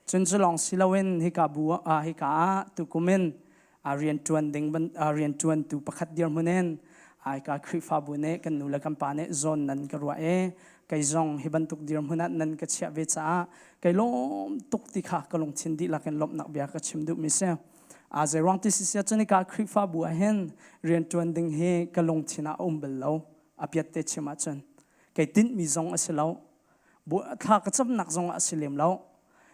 Cun cu lawng si loin hika bu ah hika ah tukum in rianṭuan ding rianṭuantu pakhat dirhmun in hika Khrihfabu nih kan nu le kan pa nih zawn nan ka ruah i kei zong hi bantuk dirhmun ah nan ka chiah ve caah kei lawm tuk ti kha ka lungthin dihlak in lawmhnak bia ka chim duhmi si. A zeiruang ti si sia cun hika Khrihfabu ah hin rianṭuan ding hi ka lungthin ah a um bal lo. A piat te chim ahcun kei tinhmi zong a si lo. Thla ka camnak zong ah a si lem lo.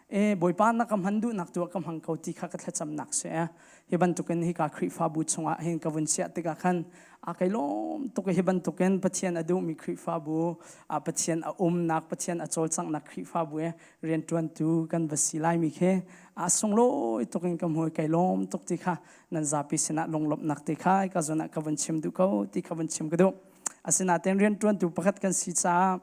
E Bawipa na ka hman duhnak tu ah ka hmang ko ti kha ka thlacamnak si e. Hi bantukin hika Khrihfabu chungah hin ka vun chiah tikah khan a kai lawm tuk i hi bantukin Pathian a duhmi Khrihfabu, a Pathian a umnak, Pathian a cawlcanghnak Khrihfabu e rianṭuantu kan va si laimi khi a sunglawi tuk in ka hmu i kai lawm tuk ti kha nan zapi sinah lunglawmhnak ti kha ka zawn ah ka vun chim duh ko ti kha vun chim ka duh. Asinain rianṭuantu pakhat kan si caah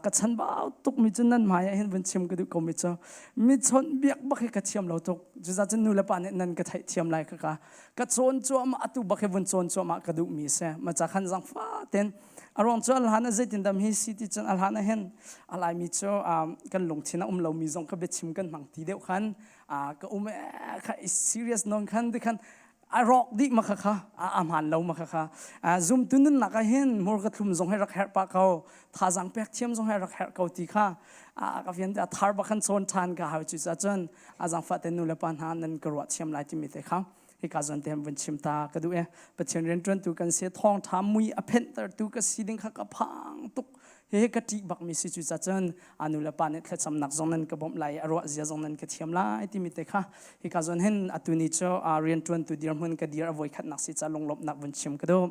ka chanbau tukmi cu nan hmai ah hin vun chim ka duh komi cu mi chawnh biak bak hi ka thiam lo tuk. Cucaah cun nu le pa nih nan ka theihthiam lai ka ka ka cawn cuahmah atu bak hi vun cawn cuahmah ka duhmi a si. Maca khan zangfa ten a ruang cu alhan ah zeitin dam hi si ti cun alhan ah hin a laimi cu kan lungthin a um lomi zong kha biachim kan hmang ti deuh khan ka um kha serious non khan ti khan a rawk dih ma kha kha a hmaan lo ma kha kha zumtu nunnak ah hin hmurka thlum zong hi rak herh pah ko thazaang pek thiam zong hi rak herh ko ti kha ka fian a thar bak khan cawn ṭhan ka hau cu cun a zaangfah te nu le pa hna nan ka ruah thiam lai timi te kha hika zawn te vun chim ta ka duh e Pathian rianṭuantu kan si thawngṭha mui a phenhtertu ka si ding kha ka phang tuk hihi ka ṭih bakmi si cu cun a nu le pa nih thlacamnak zong nan ka bawmh lai i a ruah zia zong nan ka thiam lai timi te kha hika zawn hin atu ni cu rianṭuantu dirhmun ka dir a voikhatnak si ca lunglawmhnak vun chim ka duh.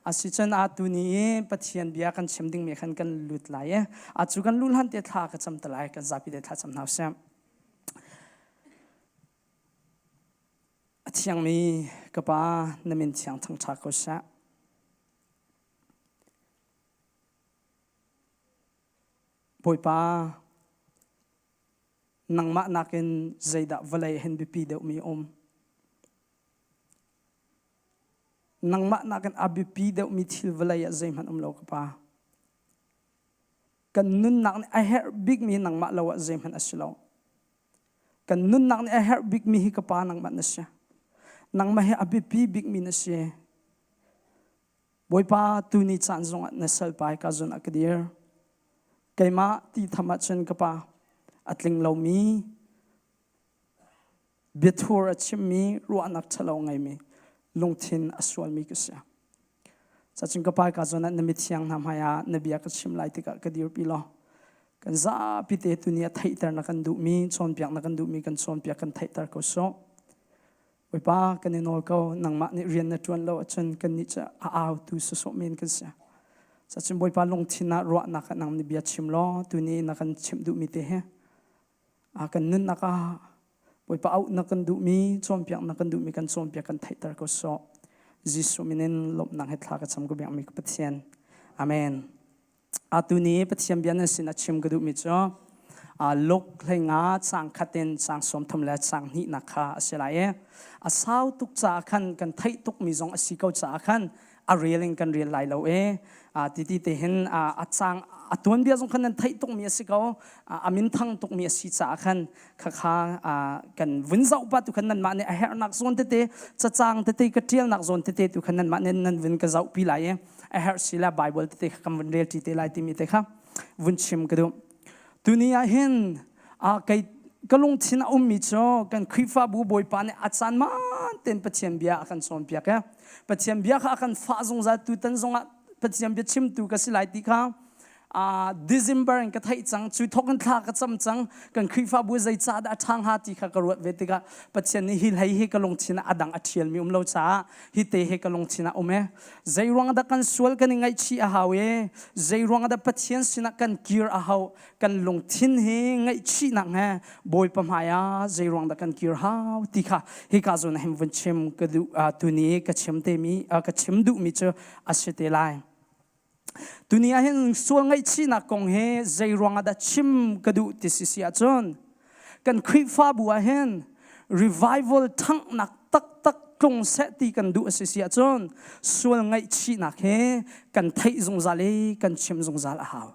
Asicun atu ni i Pathian bia kan chim dingmi khan kan lut lai i atu kan luh hlan te thla ka cam te lai kan zapi te thla cam hna usih. A thiangmi ka pa na min thiang thangṭha ko seh. Bawipa, nangmah nakin zeidah vawlei hin biapi deuhmi um? Nangmah nakin a biapi deuhmi thil vawlei ah zeihmanh um lo ka pa. Kan nunnak nih a herh bikmi nangmah lo ah zeihmanh a si lo. Kan nunnak nih a herh bikmi hi ka pa nangmah na si. Nangmah hi a biapi bikmi na si. Bawipa tuni caan zongah na salpai ka zun ah ka dir. Keimah ti tham ahcun ka pa a tling lomi biathur a chimmi ruahnak ṭhalo ngeimi lungthin a sualmi ka si. Cacun ka pa ka zawn ah na mithiang hna hmaiah na bia ka chim lai tikah ka dirpi law kan zapi te tuni a theihter na kan duhmi cawnpiak na kan duhmi kan cawnpiak kan theihter ko sawh. Bawipa kan i nawl ko nangmah nih rian na ṭuan lo ahcun kannih cu a autu sawsawh men kan si. Cacun Bawipa lungthin ah ruahnak ah nang nih bia chim law tuni na kan chimh duhmi te hi a kan nunnak ah Bawipa auh na kan duhmi cawnpiak na kan duhmi kan cawnpiak kan theihter ko sawh. Jesuh min in lawmhnak he thla ka cam ka biakmi ka Pathian. Amen. Atu ni Pathian bia nan sin a chim ka duhmi cu Luke hleinga caang khat in caang 30 le caang hnihnak kha a si lai i a sau tuk caah khan kan theih tukmi zong a si ko caah khan a rel in kan rel lai lo i titi te hin a caang a tuanbia zong khan nan theih tukmi a si ko a minthang tukmi a si caah khan khakha kan vun zoh pa tu khan nanmah nih a herhnak zawn tete cacang tete ka ṭialnak zawn tete tu khan nanmah nih nan vun ka zohpi lai i a herh si le Bible tete kha kan vun rel ṭi te lai timi te kha vun chim ka duh. Tuni ah hin kei ka lungthin a ummi cu kan Khrihfabu Bawipa nih a caan man tein Pathian bia a kan cawnpiak i Pathian bia kha a kan fah zungzal tutan zongah Pathian bia chimtu ka si lai ti kha December in ka theih cang cu thawk in thla ka cam cang kan Khrihfabu zeicah dah a ṭha hnga ti kha ka ruat ve tikah Pathian nih hi hlei hi ka lungthin ah a dang a ṭhialmi um lo caah hi te hi ka lungthin ah um e zei ruang dah kan sual kan i ngaihchih a hau e zei ruang dah Pathian sinah kan kir a hau kan lungthin hi ngaihchihnak he Bawipa hmai ah zei ruang dah kan kir hau ti kha hika zawn ah hin vun chim ka duh tuni ka chim te mi ka chim duhmi cu a si te lai Tuni ah hin sual ngaihchihnak kong hi zei ruangah dah chim ka duh ti si si ahcun kan Khrihfabu ah hin revival ṭhanghnak taktak tlung seh ti kan duh a si si ahcun sual ngaihchihnak hi kan theih zungzal i kan chim zungzal a hau.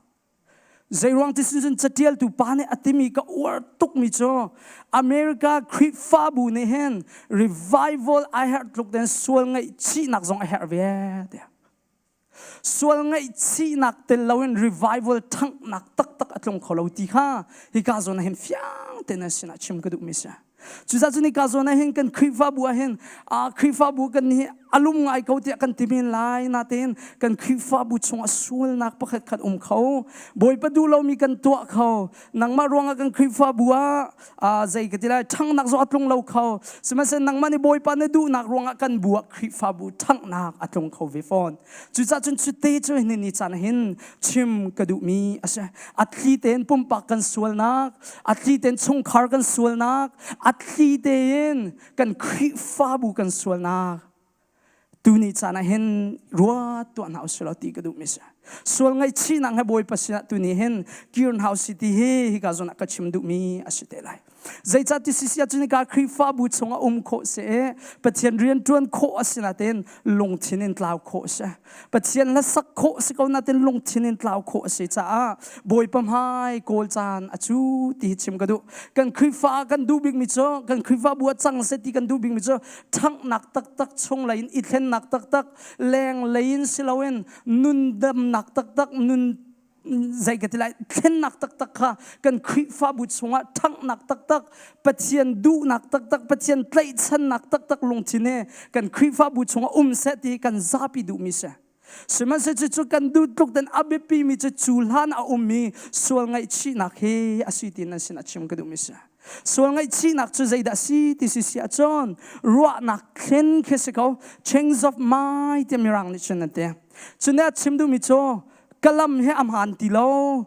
Zeiruang ti sin catialtu pa nih a timi ka uar tukmi cu America Khrihfabu nih hin revival ai herh tluk ten sual ngaihchihnak zong a herh ve tiah. Sual ngaihchihnak tel loin revival ṭhanghnak taktak a tlung kho lo ti kha hika zawn ah hin fiang tein nan sinah chim ka duhmi si. Cucaah cun hika zawn ah hin kan Khrihfabu ah hin Khrihfabu kan hi a lum ngai ko tiah kan ti men lai natein kan Khrihfabu chungah sualnak pakhat khat um kho. Bawipa duh lomi kan tuah kho. Nangmah ruangah kan Khrihfabu ah zei ka ti lai ṭhanghnak zong a tlung lo kho. Sihmanhsehlaw nangmah nih Bawipa na duhnak ruangah kan bu ah Khrihfabu ṭhanghnak a tlung kho ve fawn. Cucaah cun cute cu ni ni caan hin chim ka duhmi a si. A thli tein pumpak kan sualnak, a thli tein chungkhar kan sualnak, a thli tein kan Khrihfabu kan sualnak tuni caan ah hin ruat tuah hna usih law ti ka duhmi si. Sual ngaihchihnak he Bawipa sinah tuni hin kir hna usih ti hi hika zawn ah ka chim duhmi a si te lai. Zeicah ti si ahcun hika Khrihfabu chungah um khawh si i Pathian rian ṭuan khawh a si nain lungthin in tlau khawh a si. Pathian hlasak khawh si ko nain lungthin in tlau khawh a si caah Bawipa hmai kawl caan a cu ti hi chim ka duh. Kan Khrihfa ah kan duh bikmi cu kan Khrihfabu ah cang seh ti kan duh bikmi cu ṭhanghnak taktak chunglei in i thlennak taktak lenglei in si loin nundamnak taktak nun zei ka ti lai thlennak taktak kha kan Khrihfabu chungah ṭhanghnak taktak Pathian duhnak taktak Pathian tlaihchannak taktak lungthin he kan Khrihfabu chungah um seh ti kan zapi duhmi si. Sihmanhsehlaw cucu kan duh tluk ten a biapimi cu cu hlan a ummi sual ngaihchihnak hi a si ti nan sinah chim ka duhmi si. Sual ngaihchihnak cu zeidah si ti si si ahcun ruahnak thlen khi si ko change of mind ti mirang nih cun an ti. Cu nih a chim duhmi cu ka lam hi a hmaan ti lo.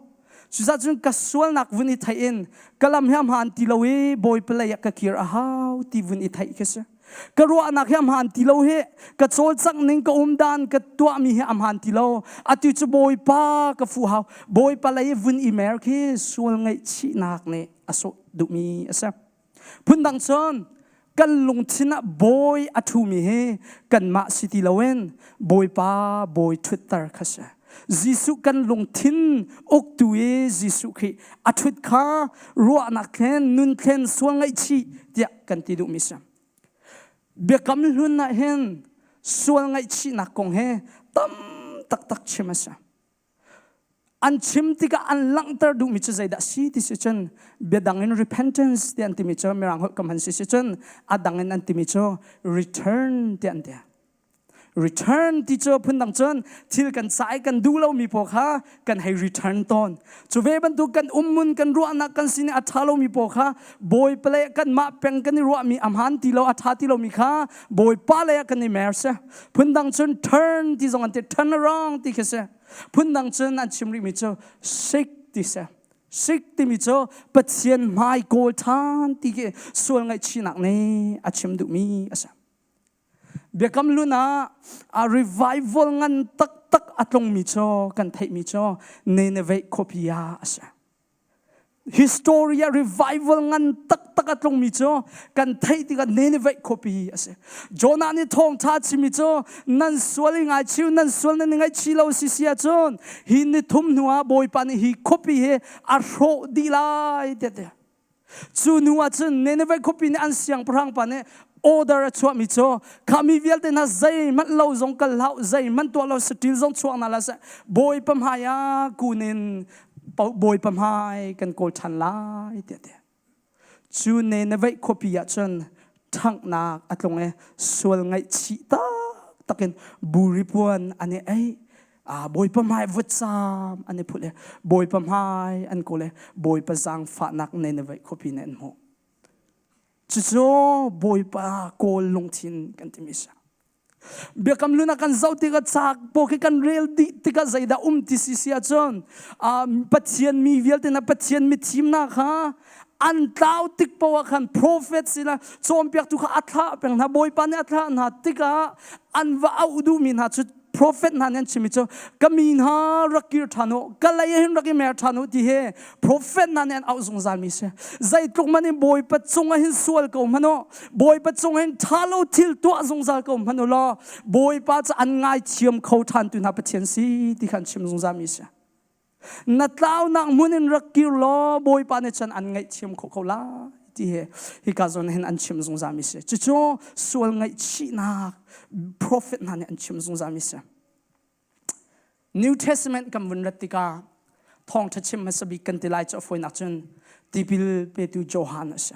Cucaah cun ka sualnak vun i theih in ka lam hi a hmaan ti lo i Bawipa lei ah ka kir a hau ti vun i theih khi si. Ka ruahnak hi a hmaan ti lo hi ka cawlcangh ning ka um dan ka tuahmi hi a hmaan ti lo. Atu cu Bawipa ka fuh hau. Bawipa lei i vun i mer khi sual ngaihchihnak nih a sawh duhmi a si. Phundang cun kan lungthin ah bawi a ṭhumi hi kanmah si ti loin Bawipa bawi ṭhutter kha si. Jesuh kan lungthin uktu i Jesuh Khrih a ṭhut kha ruahnak thlen, nun thlen, sual ngaihchih tiah kan ti duhmi si. Biakam hlun ah hin sual ngaihchihnak kong he tam taktak chim a si. An chim tikah an langhter duhmi cu zeidah si ti si cun biadang in repentance ti an timi cu mirang holh kam han si si cun a dang in an timi cu return ti an ti. Return ti cu phundang cun thil kan ca i kan duh lomi pawl kha kan hei return tawn. Cu ve bantuk kan ummun kan ruahnak kan sin i a ṭha lomi pawl kha Bawipa lei kanmah peng kan i ruahmi a hmaan ti lo a ṭha ti lomi kha Bawipa lei ah kan i mer si. Phundang cun turn ti zong an ti turn around ti khi si. Phundang cun an chim rihmi cu seek ti si. Seek timi cu Pathian hmai kawl ṭhan ti khi sual ngaihchihnak nih a chim duhmi a si. Biakam hlun ah a revival ngan taktak a tlungmi cu kan theihmi cu Nineveh khuapi ah a si. Historia revival ngan taktak a tlungmi cu kan theih tikah Nineveh khuapi a si. Jonah nih thawngṭha a chimmi cu nan sual i ngaichiu nan sual nan i ngaihchih lo si si ahcun hi ni thum hnu ah Bawipa nih hi khuapi hi a hrawh dih lai tiah ti. Cu hnu ah cun Nineveh khuapi nih an siangpahrang pa nih order a chuahmi cu kha mi vialte hna zeihmanh lo zong kal hlah zeihmanh tuah lo saṭil zong chuak hna hlah seh Bawipa hmai ah kun in Bawipa hmai kan kawl ṭhan lai tiah ti. Cu Nineveh khuapi ah cun ṭhanghnak a tlung i sual ngaihchih taktak in buri puan an i eih Bawipa hmai vutcaam an i phulh i Bawipa hmai an kawl i Bawipa zaangfahnak Nineveh khuapi nih an hmuh. Cucu Bawipa kawl lungthin kan timi si. Biakam hlun ah kan zoh tikah caak pawl khi kan rel dih tikah zeidah um ti si si ahcun Pathian mi vialte hna Pathian mithimnak kha an tlau tik paoh ah khan prophet sila cawnpiaktu kha a thlah peng hna Bawipa nih a thlah hna tikah an va auh duhmi hna cu Prophet hna nih an chimmi cu ka mi hna rak kir ṭhan u, ka lei ah hin rak i mer ṭhan u ti hi prophet hna nih an auh zungzalmi si. Zeitluk man in Bawipa cungah hin sual ko hmanh u, Bawipa cungah hin ṭha lo thil tuah zungzal ko hmanh u law Bawipa cu an ngaithiam kho ṭhan tu hna Pathian si ti kha an chim zungzalmi si. Na tlaunak hmun in rak kir law Bawipa nih cun an ngaihthiam khawh ko lai ti he hika zawn hin an chim zungzal mi si. Cucu sual ngaihchihnak prophet hna nih an chim zungzal mi si. New Testament kan vun rat tikah thawngṭha chim hmasa bik kan ti lai cu a fawinak cun tipil petu Johan a si.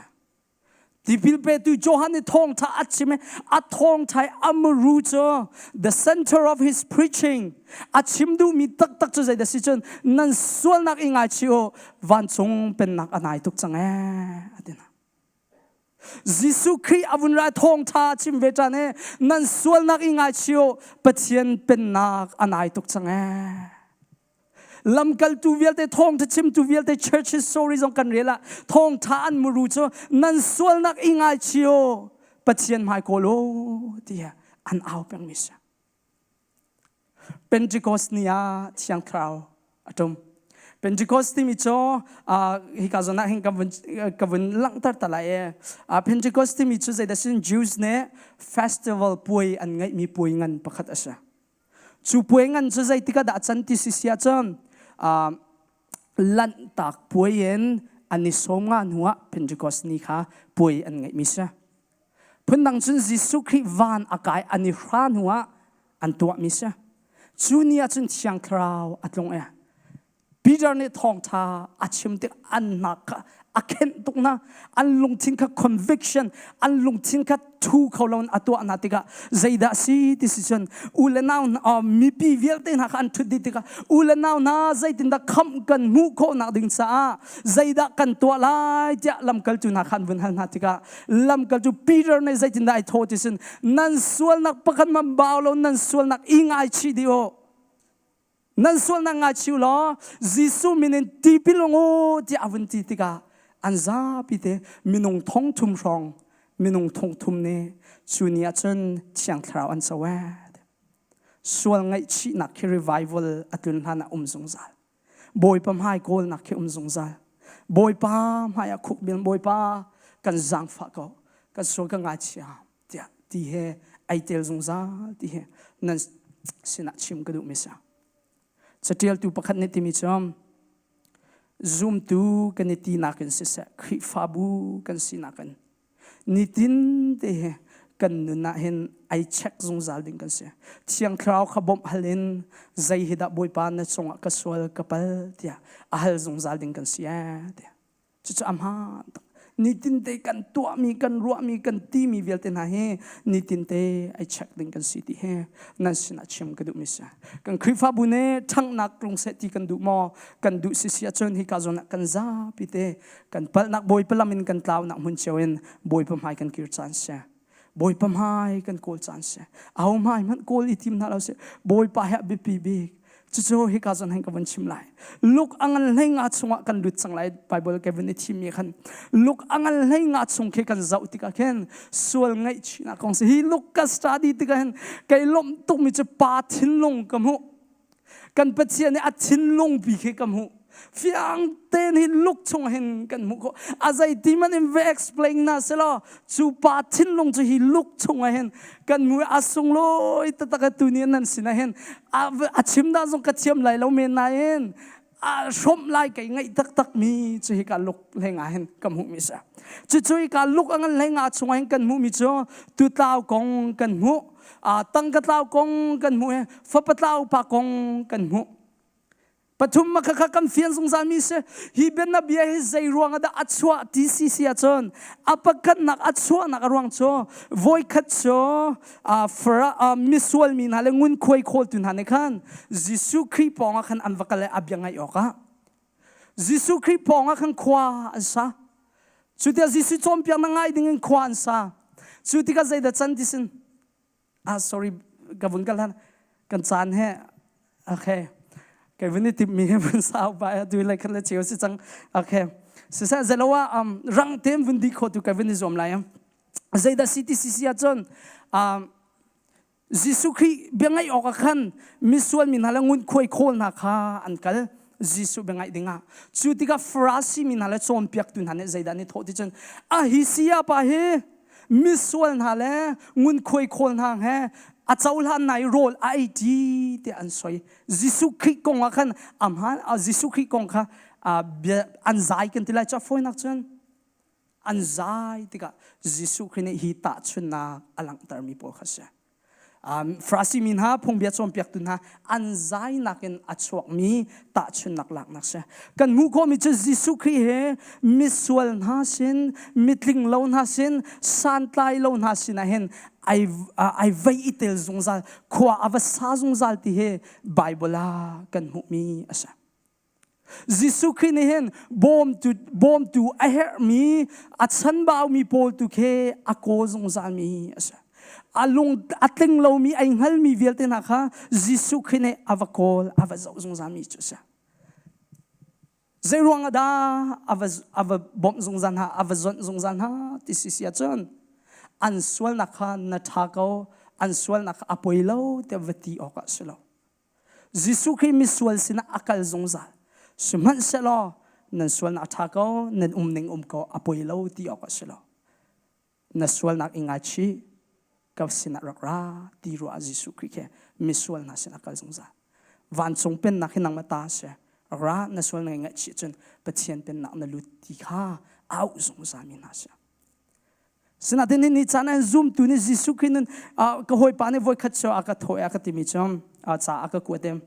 Tipil petu Johan nih thawngṭha a chim i a thawngṭha i a muru cu the center of his preaching a chim duhmi taktak cu zeidah si cun nan sualnak i ngaichih u vancung pennak a nai tuk cang ee a ti hna. Jesuh Khrih a vun ra thawngṭha a chim ve ṭhan i nan sualnak i ngaichih u Pathian pennak a nai tuk cang ee. Lamkaltu vialte thawngṭha chimtu vialte church history zong kan rel ah thawngṭha an muru cu nan sualnak i ngaichih u Pathian hmai kawl u tiah an au pengmi si. Pentecost ni ah Thiang Thlarau a ṭum. Pentecost timi cu hika zawn ah hin ka vun ka vun langhter ta lai i Pentecost timi cu zeidah sin Jews nih festival puai an ngeihmi puai ngan pakhat a si. Cu puai ngan cu zeitik ah dah can ti si si ahcun Lanhtak puai in an i sawm nga hnu ah Pentecost ni kha puai an ngeihmi si. Phundang cun Jesuh Khrih van a kai an i hra hnu ah an tuahmi si. Cu ni ah cun Thiang Thlarau a tlung i Peter nih thawngṭha a chim tik an hna kha a khenh tuk hna. An lungthin kha conviction, an lungthin kha thu kho loin a tuah hna tikah zeidah si ti si cun u le nau hna mipi vialte hna kha an ṭhut dih tikah u le nau hna zeitindah khamh kan hmuh khawhnak ding caah zeidah kan tuah lai tiah lamkaltu hna kha an vun hal hna tikah lamkaltu Peter nih zeitindah ai thawh ti cun nan sualnak pakhat man bau lo nan sualnak i ngaichih dih u Nan sualnak ngaichih law Jesuh min in tipil ung u tiah a vun ti tikah an zapi te minung thong thum hrawng minung thong thum nih cu ni ah cun Thiang Thlarau an co ee. Sual ngaihchihnak khi revival a tlun hlan ah um zungzal. Bawipa hmai kawlnak khi um zungzal. Bawipa hmai ah khukbil Bawipa kan zaangfah ko kan sual ka ngaichia tiah ti he ai tel zungzal ti he nan sinah chim ka duhmi si. Catialtu pakhat nih timi cu zumtu kan i tinak in siseh Khrihfabu kan sinak in nitin te he kan nun ah hin ai check zungzal ding kan si. Thiang Thlarau kha bawmh hal in zei hi dah Bawipa na cungah ka sual ka pal tiah a hal zungzal ding kan si ee tiah. Cucu a hmaan tuk. Nitinte kan tuahmi, kan ruahmi, kan timi vialte hna hi nitinte ai check ding kan si ti hi nan sinah chim ka duhmi si. Kan Khrihfabu nih ṭhanghnak tlung seh ti kan duh maw? Kan duh si si ahcun hika zawn ah kan zapi te kan palhnak Bawipa lam in kan tlaunak hmun cio in Bawipa hmai kan kir caan si. Bawipa hmai kan kawl caan si. Aho hmai hmanh kawl i tim hna lo si. Bawipa hi a biapi bik. Cucu hika zawn hin ka vun chim lai. Luke a ngan hlei nga chungah kan lut cang lai. Bible ka vun i thimmi khan Luke a ngan hlei nga chung khi kan zoh tikah khin sual ngaihchihnak kong si. Hi Luke ka study tikah hin kei lawmh tukmi cu pa thinlung ka hmuh. Kan Pathian nih a thinlung pi khi ka hmuh. Fiang tein hi luk chung hin kan hmuh khawh. A zeiti man in va explain na selaw cu pa thinlung cu hi luk chung ah hin kan hmu a sunglawi taktak tu ni nan sin ah hin a chim dah zong ka thiam lai lo men nain a hrawmh lai kei ngaih taktak mi cu hi ka luk hleng ah hin ka hmuh mi si. Cucu hi ka luk a ngan hleng ah chung ah hin kan hmuh mi cu tutlau kong kan hmuh tangka tlau kong kan hmuh i fapa tlau pa kong kan hmuh. Pathum ma khakha kan fian zungzal mi si. Hi bianabia hi zei ruang ah dah a chuah ti si si ahcun a pakhatnak a chuahnak a ruang cu voikhat cu fara misual mi hna le ngunkhuai khawltu hna nih khan Jesuh Khrih pawng ah khan an va kal i a bia ngaih awkah Jesuh Khrih pawng ah khan khua an sa. Cu tiah Jesuh cawnpiaknak ngai ding in khua an sa. Cu tikah zeidah can ti sin? Ah sorry ka vun kal han kan caan he okay kai vun i timmi he vun sau pa tu le khat le cheu si cang okay siseh zelowa um rang tem vun di kho tu kai vun i zuam lai zeidah CTCC ahcun um Jesuh Khrih bia ngaih awk ah khan misual mi hna le ngunkhuai khawl hna kha an kal Jesuh bia ngaih dingah cu tikah Farasi mi hna le cawnpiaktu hna nih zeidah an i thawh ti cun a hi saya pa hi misual hna le ngunkhuai khawl hna he A cohlan nai rawl a ei ṭi tiah an soi. Jesuh Khrih kong ah khan amhan Jesuh Khrih kong kha bia an zai kan ti lai cu a fawinak cun an zai tikah Jesuh Khrih nih hi tahchunhnak a langhtermi pawl kha si. Farasi mi hna phungbia cawnpiaktu hna an zainak in a chuakmi tahchunhnak laknak si. Kan hmuh khawhmi cu Jesuh Khrih he misual hna sin, mitling lo hna sin, santlai lo hna sinah hin ai, ai vei i tel zungzal, khua a va sa zungzal ti hi Bible ah kan hmuhmi a si. Jesuh Khrih nih hin bawmtu, bawmtu a herhmi, a chanbaumi pawl tu khi a kawl zungzalmi a si. A lung a tling lomi, ai hngalmi vialte hna kha Jesuh Khrih nih a va kawl, a va zoh zungzalmi cu a si. Zei ruang ah dah a va, a va bawmh zungzal hna, a va zonh zungzal hna ti si si ahcun an sualnak kha na ṭha ko, an sualnak kha a poi lo tiah va ti awk ah a si lo. Jesuh Khrih misual sinah a kal zungzal. Sihmanhsehlaw nan sualnak a ṭha ko, nan um ning um ko, a poi lo ti awk a si lo. Na sualnak i ngaichih, ka sinah rak ra ti ruah ah Jesuh Khrih khi misual hna sinah a kal zungzal. Vancung pennak hi nangmah ta a si. Ra na sual na ngaihchih cun Pathian pennak na lut ti kha auh zungzal mi hna si. Sinain ni caan ah zumtu nih Jesuh Khrih nun ka hawipa nih voikhat cu a ka thawh i a ka timi cu ca a ka kuat i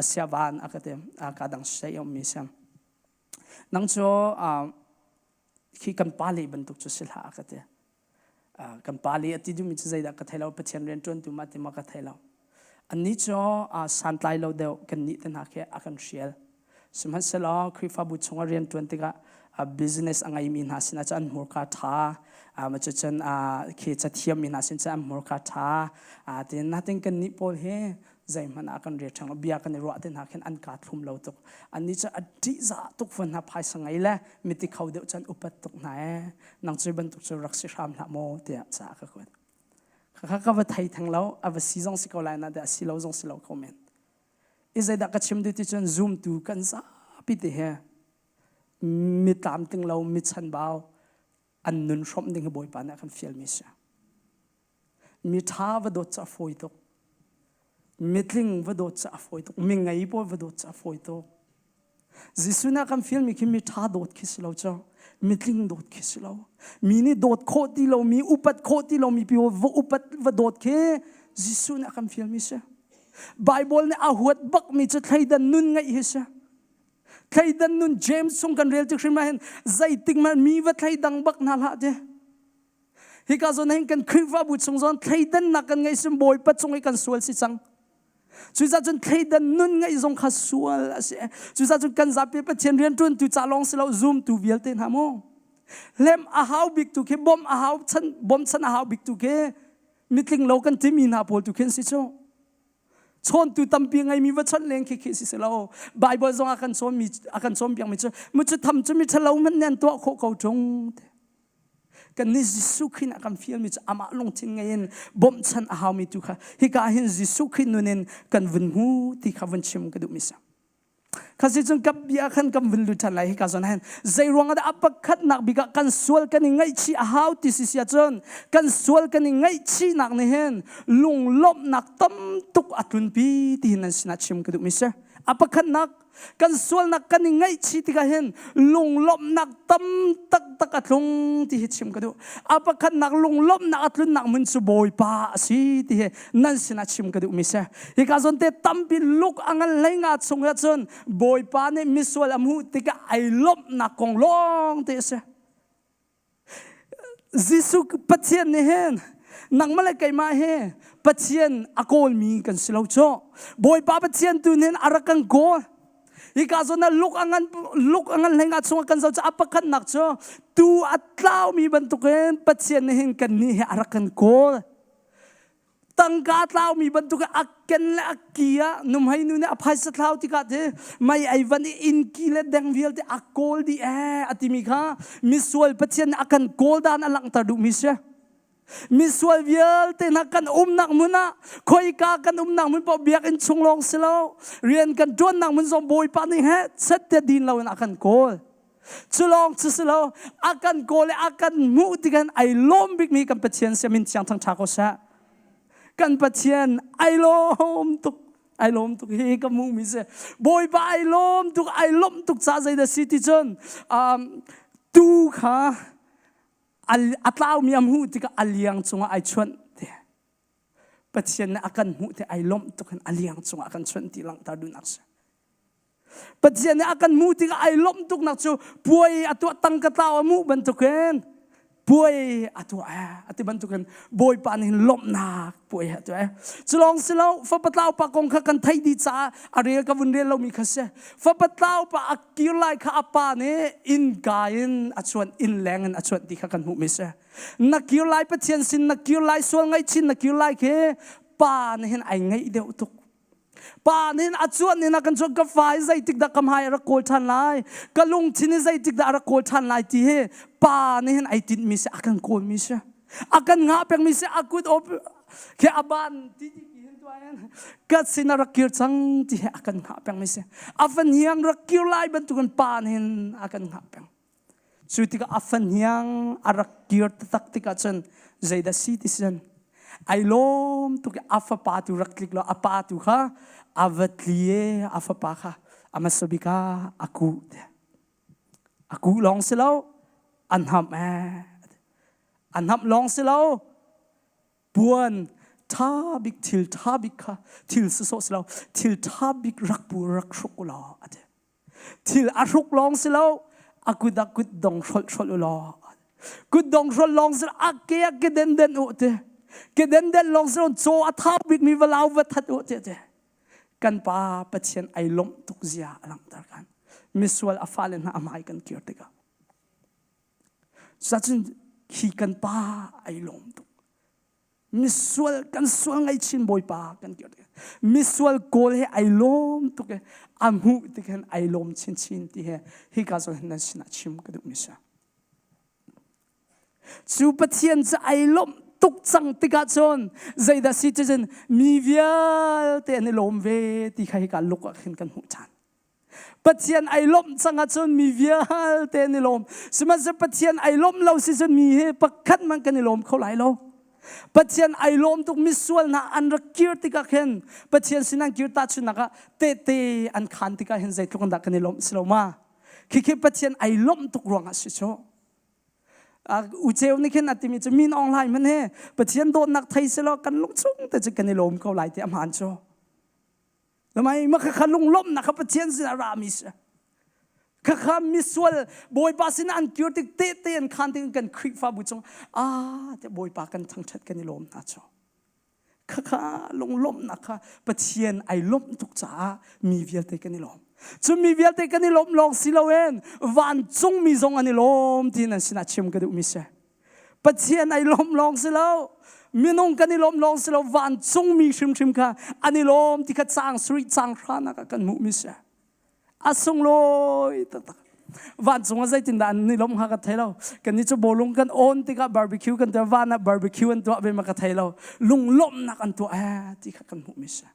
siavan a ka ti ka dang sei ummi si. Nang cu khi kan pa le bantuk cu si hlah a ka ti. Kan pa le a ti duhmi cu zeidah ka thei lo Pathian rian ṭuantu ma ti ma ka thei lo. Annih cu santlai lo deuh kannih te hna khi a kan hrial. Sihmanhsehlaw Khrihfabu chungah rianṭuan tikah business a ngeimi hna sinah cun an hmurka ṭha, cucun khi cathiammi hna sin cun an hmurka ṭha. Tiin natin kannih pawl hi zeihmanh ah kan rel ṭheng lo. Bia kan i ruah te hna khin an kaa thlum lo tuk. Annih cu a ṭihzah tuk fawn hna phaisa ngei le miti kho deuh cun upat tuk hna ee. Nang cu bantuk cu rak si hram hlah maw tiah ca ka kuat. Khakha ka va thei theng lo, a va si zong si ko lai na tiah si lo zong si lo kho men. I zeidah ka chim duh ti cun zumtu kan zapi te he mi tlamtling lo mi chanbau an nun hrawmh ding hi Bawipa nih a kan fialmi a si. Mi ṭha va dawt cu a fawi tuk. Mitling va dawt cu a fawi tuk. Mi ngei pawl va dawt cu a fawi tuk. Jesuh nih a kan fialmi khi mi ṭha dawt khi si lo cu. Mitling dawt khi si lo. Mi nih dawt khawh ti lomi, upat khawh ti lomi pi va upat va dawt khi Jesuh nih a kan fialmi si. Bible nih a huat bakmi cu thleidan nun ngeih hi si. Thleidan nun James chung kan rel tik hrim ah hin zeitik hmanh mi va thleidang bak hna hlah ti. Hika zawn hin kan Khrihfabu chung zawn thleidannak kan ngeih sim Bawipa cung i kan sual si cang. Cucaah cun thleidan nun ngeih zong kha sual a si. Cucaah cun kan zapi Pathian rianṭuantu ca lawng si lo zumtu vialte hna mu. Hlem a hau bik tu khi bawmh a hau chan bawmchan a hau bik tu khi mitling lo kan timi hna pawl tu khin si cu chawntu tampi ngeimi va chawnh leng khi khi si si lo Bible zong a kan cawnmi a kan cawnpiakmi cu mu cu tham cu mi ṭhalo hmanh nih an tuah khawh ko ṭung te kan nih Jesuh Khrih a kan fialmi cu amah lungthin ngei in bawmhchanh a haumi tu kha hika hin Jesuh Khrih nun in kan vun hmu ti kha vun chim ka duhmi si Khasi cun ka bia khan kan vun lut ṭhan lai hika zawn hin zei ruang ah dah a pakhatnak bik ah kan sual kan i ngaihchih a hau ti si si ahcun kan sual kan i ngaihchihnak nih hin lunglawmhnak tam tuk a tlunpi ti hin nan sinah chim ka duhmi si a pakhatnak kan sualnak kan i ngaihchih tikah hin lunglawmhnak tam taktak a tlung ti hi chim ka duh a pakhatnak lunglawmhnak a tlunnak hmun cu Bawipa a si ti hi nan sinah chim ka duhmi si hika zawn te tampi luk a ngan hlei nga chung ah cun Bawipa nih misual a hmuh tikah ai lawmhnak kong lawng te a si Jesuh Pathian nih hin nangmah le keimah hi Pathian a kawlmi kan si lo cu Bawipa Pathian tu nih a rak kan kawl Hika zawn ah luk a ngan luk a ngan hlei nga chungah kan zoh cu a pakhatnak cu tu a tlaumi bantukin Pathian nih hin kannih hi a rak kan kawl. Tangka tlaumi bantuk a ken le a ki ah numhei nu nih a phaisa thlau tikah te mei ei van i inn ki le deng vialte a kawl dih ee a timi kha misual Pathian nih a kan kawl dan a langhter duhmi si. Misual vialte hna kan umnak hmun ah khoika kan umnak hmun paoh biakinn chung lawng si lo rian kan ṭuannak hmun zong Bawipa nih he set te din loin a kan kawl. Cu lawng cu si lo a kan kawl i a kan hmuh tikan ai lawm bikmi kan Pathian si min thiang thangṭha ko seh. Kan Pathian ai lawm tuk. Ai lawm tuk hi ka hmuh mi si. Bawipa ai lawm tuk, ai lawmh tuk ca zeidah si ti cun um, tu kha a tlaumi a hmuh tikah a liang cungah ai chuanh ti. Pathian nih a kan hmuh ti ai lawmh tuk in a liang cungah a kan chuanh ti langhter duhnak si. Pathian nih a kan hmuh tikah ai lawmh tuknak cu puai a tuah tangka tlau a hmuh bantukin puai a tuah a ti bantukin Bawipa nih lawmhnak puai a tuah. Cu lawng si lo fapa tlau pa kong kha kan theih dih caah a rel ka vun rel lomi kha si. Fapa tlau pa a kir lai kha a pa nih innka in a chuan inn leng in a chuan ti kha kan hmuh mi si. Na kir lai Pathian sin na kir lai sual ngaihchin na kir lai khi pa nih hin ai ngaih deuh tuk. Pa nih a cuan in a kan cuan ka fa hi zeitik dah ka hmai a rak kawl ṭhan lai ka lungthin hi zeitik dah a rak kawl ṭhan lai ti hi pa nih hin ai tinhmi si a kan kawlmi si a kan ngah pengmi si a kut op khi a ban ti ti hin tuah hin ka sin a rak kir cang ti hi a kan hngah pengmi si a fahniang rak kir lai bantukin pa nih hin a kan hngah peng Cu tikah a fahniang a rak kir taktak tikah cun zeidah si ti si cun ai lawm tuk i a fapa tu rak tlik law a pa tu kha a va tli i a fapa kha a hmasa bik ah a kuh a kuh lawng si lo a hnamh ee a hnamh lawng si lo puan ṭha bik thil ṭha bik kha thil sawsawh si lo thil ṭha bik rak pu rak hruk u law a ti Thil a hruk lawng si lo, a kut ah kut dong hrolh hrolh u law. Kut dong hrolh lawng si lo, a ke ah ke den den u ti. Ke den den lawng si lo, caw a thau bikmi va lau va that u ti ti. Kan pa Pathian ai lawmh tuk zia a langhter kan. Misual a fale hna a hmai kan kir tikah. Cucun hi kan pa ai lawm tuk. Misual kan sual ngaihchin Bawipa kan ti misual kawl he ai lawm tuk i a hmuh tik hin ai lawm chinchin ti he hika zawn hin nan sinah chim ka duh mi si. Cu Pathian cu ai lawmh tuk cang tikah cun zeidah si cu cun mi vialte an i lawm ve ti kha hika luk ah khin kan hmuh ṭhan. Pathian ai lawmh cang ahcun mi vialte an i lawm. Sihmanhsehlaw Pathian ai lawmh lo si cun mi hi pakhat hmanh kan i lawm kho lai lo. Pathian ai lawm tuk misual hna an rak kir tikah khin Pathian sin an kir tahchunhnak ah tehte an khaan tikah hin zeitluk in dah kan i lawmh si lo ma? Khikhi Pathian ai lawmh tuk ruangah si cu. Uceu nih khin a timi cu min Aung Hlaing hmanh hi Pathian dawtnak thei selaw kan lungchung te cu kan i lawm ko lai ti a hmaan cu. Lamai ma khakha lunglawmhnak kha Pathian sinah rami si. Khakha misual Bawipa sinah an kir tik tehte an khan tik kan Khrihfabu cung ah te Bawipa kan thangṭhat kan i lawm hna cu. Khakha lunglawmhnak kha Pathian ai lawmh tuk caah mi vialte kan i lawm. Cu mi vialte kan i lawmh lawng si loin vancungmi zong an i lawm ti nan sinah chim ka duhmi si. Pathian ai lawm lawng si lo minung kan i lawm lawng si lo vancungmi hrimhrim kha an i lawm ti kha caang sarih caang hranak ah kan hmuhmi si a sunglawi taktak vancung ah zeitindah an i lawmh hnga ka thei lo kannih cu bawlung kan awn tikah barbecue kan tuah van ah barbecue an tuah ve ma ka thei lo lunglawmhnak an tuah eh ti kha kan hmuhmi si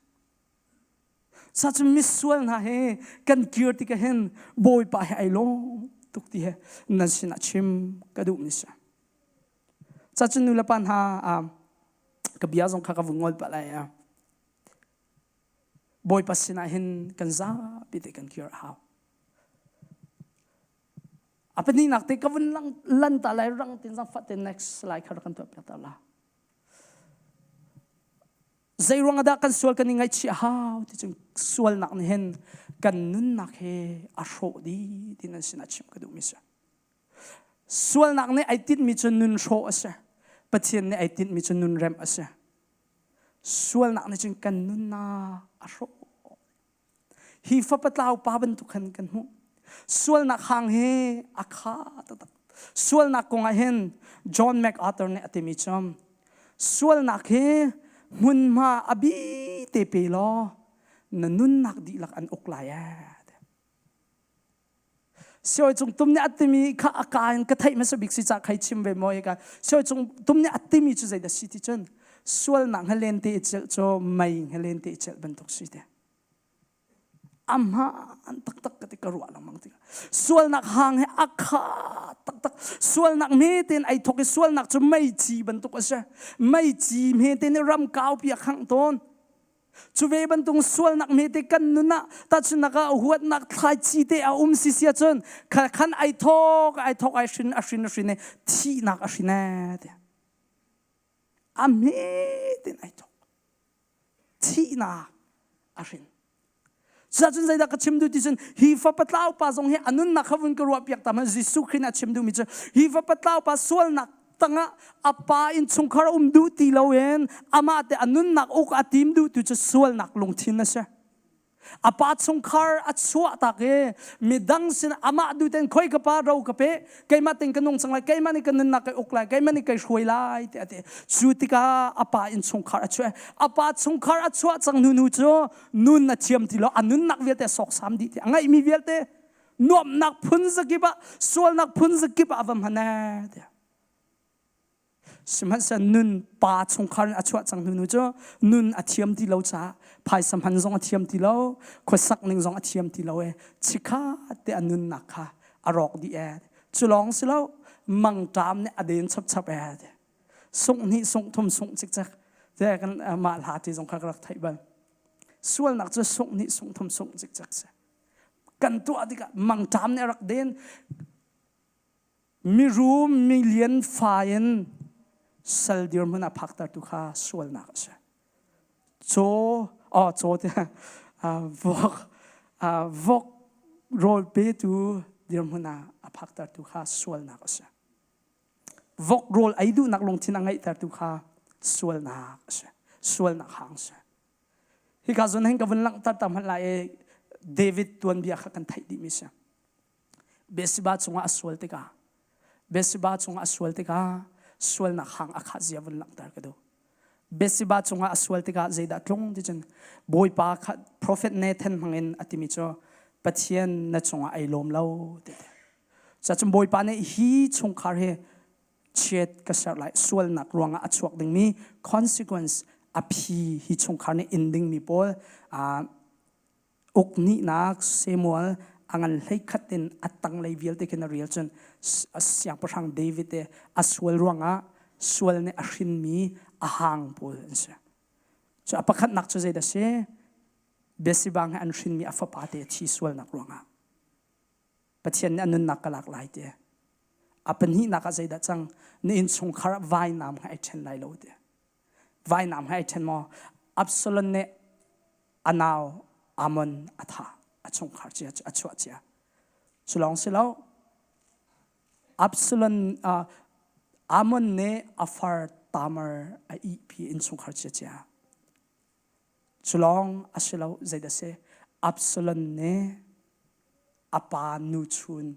Sa cu misual hna he kan kir tikah hin Bawipa he ai lawm tuk ti he nan sinah chim ka duhmi si. Ca cu nu le pa hna ka bia zong kha ka vun ngol pah lai. Bawipa sinah hin kan zapi te kan kir a hau. A pahnihnak te ka vun lang lan ta lai rang tin zang fat te next slide kha rak kan tuah piak ta la. Zeiruang ah dah kan sual kan i ngaihchih a hau ti cu sualnak nih hin kan nunnak he a hrawh dih ti nan sinah chim ka duhmi si. Sualnak nih ai tinhmi cu nun hrawh a si. Pathian nih ai tinhmi cu nun remh a si. Sualnak nih cun kan nunnak a hrawh. Hi fapa tlau pa bantuk khan kan hmuh. Sualnak hang hi a kha taktak. Sualnak kong ah hin John MacArthur nih a timi cu sualnak hi hmunhma a bi te pe law na nunnak dihlak an uk lai ee. Sioi cung tum nih a timi kha a ka in ka theih hmasa bik si ca khai chim ve maw ka sioi cung tum nih a timi cu zeidah si ti cun sualnak halen te i celh cu mei halen te i celh bantuk si te. Ahmaan taktak ka ti ka ruah lengmang tikah sualnak hang he a kha taktak sualnak hme tein ai thok i sualnak cu meici bantuk a si. Meici hme te nih ram kaupi a khangh tawn. Cu ve bantuk sualnak hmete kan nun ah tahchunhnak ah huatnak thlaici te a um si sia cun khan ai thok ai thok ai hrin a hrin a hrin i thihnak a hrin ee ti. A hme tein ai thok. Thihnak a hrin. Cucun zeidah ka chim duh ti cun hi fapa tlau pa zong hi a nunnak kha vun ka ruah piak ta hmanh Jesuh Khrih nih a chim duhmi cu hi fapa tlau pa sualnak tangah a pa innchungkhar a um duh ti loin amah te a nunnak uk a tim duh tu cu sualnak lungthin a si. A pa chungkhar a chuah tak i midang sin amah duh ten khoi ka pa ro ka pe keimah ten ka nung cang lai keimah nih ka nunnak kai uk lai keimah nih kai hruai lai ti a ti. Cu tikah a pa innchungkhar a chuah. A pa chungkhar a chuah cang hnu hnu cu nun a thiam ti lo a nunnak vialte a sawksam dih ti a ngeihmi vialte nuamhnak phun zakip ah sualnak phun zakip ah a va hman ee tiah sihmanhsehlaw nun pa chungkhar in a chuah cang hnu cu nun a thiam ti lo caah phaisa hman zong a thiam ti lo khuasak ning zong a thiam ti lo e chikhat te a nunnak kha a rawk dih ee cu lawng si lo mangṭam nih a den chapchap ee sungh hnih sungh thum sungh cikcek te kan mah hla ti zong kha ka rak theih bal sualnak cu sungh hnih sungh thum sungh cikcek si kan tuah tikah mangṭam nih a rak den mirum milian fa in sal dirhmun a phaktertu kha sualnak a si caw oh caw te vok vok rawl petu dirhmun ah a phaktertu kha sualnak a si Vok rawl ei duhnak lungthin a ngeihtertu kha sualnak a si. Sualnak hang a si. Hika zawn hin ka vun langhter ta hmanh lai i David tuanbia kha kan theih dihmi si. Bathsheba cungah a sual tikah Bathsheba cungah a sual tikah sualnak hang a khah zia vun langhter ka duh. Bathsheba cungah a sual tikah zeidah tlung ti cun Bawipa kha profet Nathan hmangin a timi cu Pathian na cungah ai lawm lo ti. Cuacun Bawipa nih hi chungkhar hi chiat ka ser lai sualnak ruangah a chuak dingmi consequence a phi hi chungkhar nih in dingmi pawl uknihnak Samuel a ngan hleikhat in a tanglei vialte khin a rel cun siangpahrang David te a sual ruangah sual nih a hrinmi a hang pawl an si. Cu a pakhatnak cu zeidah si? Biasibang he an hrinmi a fapa te a thi sualnak ruangah. Pathian nih a nunnak ka lak lai ti. A pahnihnak ah zeidah cang? Na innchungkhar ah vainam he ai ṭhen lai lo ti. Vainam he ai ṭhen maw? Absalom nih a nau Amon a thah, a chungkhar cia a chuah cia. Cu lawng si lo. Absalom uh, Amon nih a far Tamar a ihpi innchungkhar cia cia. Cu lawng a si lo, zeidah a si? Absalom nih a pa nuchun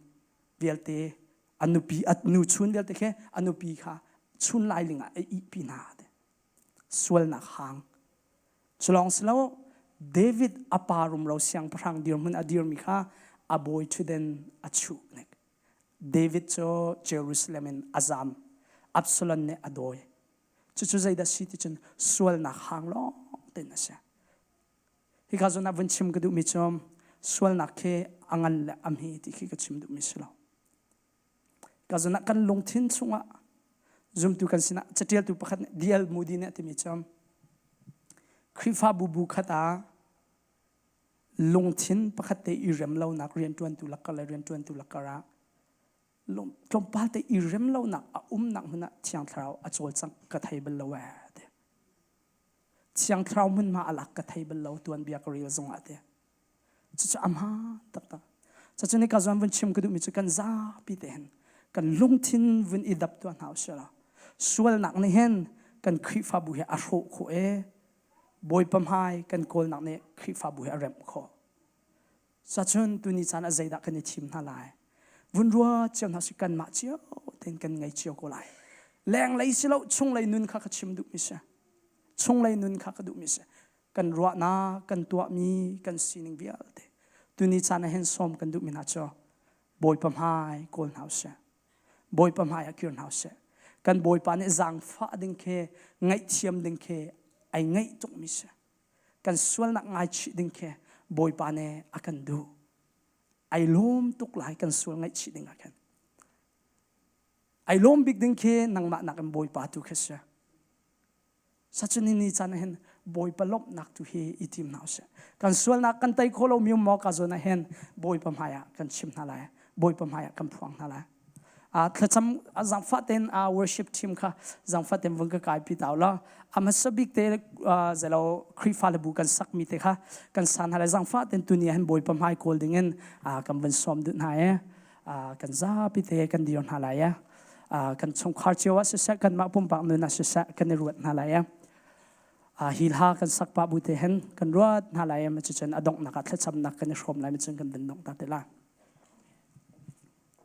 vialte a nupi a nuchun vialte khi a nupi kha chun lailing ah a ihpi hna. Sualnak hang. Cu lawng si lo, David a pa rumro siangpahrang dirhmun a dirmi kha a bawi ṭhutden a chuh nek. David cu Jerusalem in a zam. Absalom nih a dawi. Cucu zeidah si ti cun sualnak hang lawng tein a si. Hika zawn ah vun chim ka duhmi cu sualnak khi a ngan le a hme ti khi ka chim duhmi si lo. Ka zawn ah kan lungthin chungah zumtu kan sinah catialtu pakhat nih D.L. Moody nih a timi cu Khrihfabu bu khat ah lungthin pakhat te i rem lonak rianṭuantu lakar le rianṭuantu lakar ah tlawmpal te i rem lonak a umnak hmun ah Thiang Thlarau a cawlcangh ka thei bal lo ee ti. Thiang Thlarau hmunhma a lak ka thei bal lo tuanbia ka rel zong ah ti. Cucu a hmaan taktak. Cucu nika zawn vun chim ka duhmi cu kan zapi te hin kan lungthin vun i dap tuah hna usih law sualnak nih hin kan Khrihfabu hi a hrawh khawh ee Bawipa hmai kan kawlnak nih Khrihfabu hi a remh khawh. Sacun tuni caan ah zeidah kan i thim hna lai? Vun ruat cio hna si kanmah cio tein kan ngei cio ko lai. Lenglei si lo chunglei nun kha ka chim duhmi si. Chunglei nun kha ka duhmi si. Kan ruahnak, kan tuahmi, kan sining vialte. Tuni caan ah hin sawm kan duhmi hna cu Bawipa hmai kawl hna usih. Bawipa hmai ah kir hna usih. Kan Bawipa nih zaangfah ding khi, ngaihthiam ding khi ai ngaih tukmi si. Kan sualnak ngaichih ding khi. Bawipa nih a kan duh. Ai lawm tuk lai kan sual ngaihchih ding ah khan. Ai lawm bik ding khi nangmah nakin Bawipa tu khi si. Sacun ni caan ah hin Bawipa lawmhnak tu hi i tim hna usih. Kan sualnak kan tei kho lomi um maw ka zawn ah hin Bawipa hmai ah kan chim hna lai. Bawipa hmai ah kan phuang hna lai. Thlacam zangfah tein worship team kha zangfah tein vung ka kai pi tau la. A hmasa bik te zelo Khrihfa le bu kan sakmi te kha kan san hna lai zangfah tein tuni ah hin Bawipa hmai kawl ding in kan vun sawm duh hna e. Kan zapi te kan dir hna lai e. Kan chungkhar cio ah siseh kanmah pumpak nun ah siseh kan i ruat hna lai e. Hi hla kan sak pah bu te hin kan ruat hna lai e. Cucun a donghnak ah thlacamnak kan i hrawm lai macun kan vun dongh ta te lai.